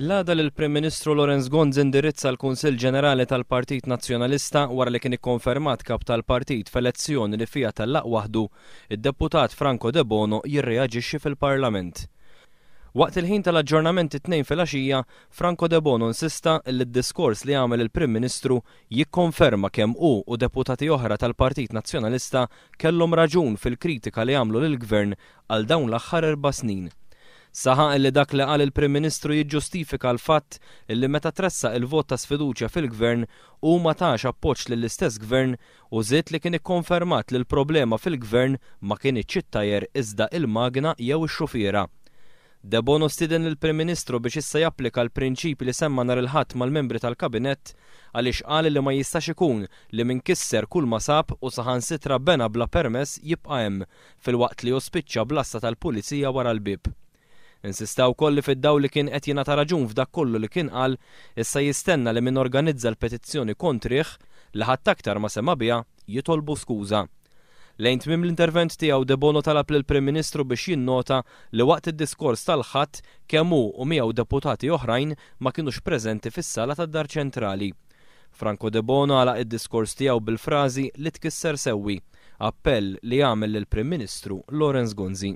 L-għada li l-Prim Ministru Lawrence Gonzi indirizza l-Kunsill Ġenerali tal-Partit Nazzjonalista wara li kien ikkonfermat kap tal-partit f'elezzjoni li fiha tellaq waħdu, id-Deputat Franco Debono jirreaġixxi fil-Parlament. Waqt il-ħin tal-aġġornament it-Tnejn filgħaxija, Franco Debono insista li d-diskors li għamel il-Prim Ministru jikkonferma kemm hu u deputati oħra tal-Partit Nazzjonalista kellhom raġun fil-kritika li għamlu lill-Gvern għal dawn l-aħħar erba' snin. Saħaq illi dak li qal il-Prim Ministru jiġġustifika l-fatt illi meta tressaq il-vot ta' sfiduċja fil-Gvern hu ma tax appoġġ lill-istess Gvern u żied li kien ikkonfermat li l-problema fil-Gvern ma kinitx it-tajer iżda il-magna jew ix-xufiera. Debono stieden lill-Prim Ministru biex issa japplika l-prinċipji li semma nhar il-Ħadd mal-membri tal-Kabinett għaliex qal li ma jistax ikun li min kisser kull ma sab u saħansitra bena bla permess jibqa' hemm filwaqt li hu spiċċa bl-għassa tal-Pulizija wara l-bieb. Insista wkoll li fid-dawl li kien qed jingħata raġun f'dak kollu li kien qal, issa jistenna li min organizza l-petizzjoni kontrih, li ħadd aktar ma sema' biha, jitolbu skuża. Lejn tmiem l-intervent tiegħu Debono talab lill-Prim Ministru biex jinnota li waqt id-diskors tal-Ħadd kemm hu u miegħu deputati oħrajn ma kinux preżenti fis-sala tad-Dar Ċentrali. Franco Debono għalaq id-diskors tiegħu bil-frażi li tkisser sewwi, appell li għamel lill-Prim Ministru Lawrence Gonzi.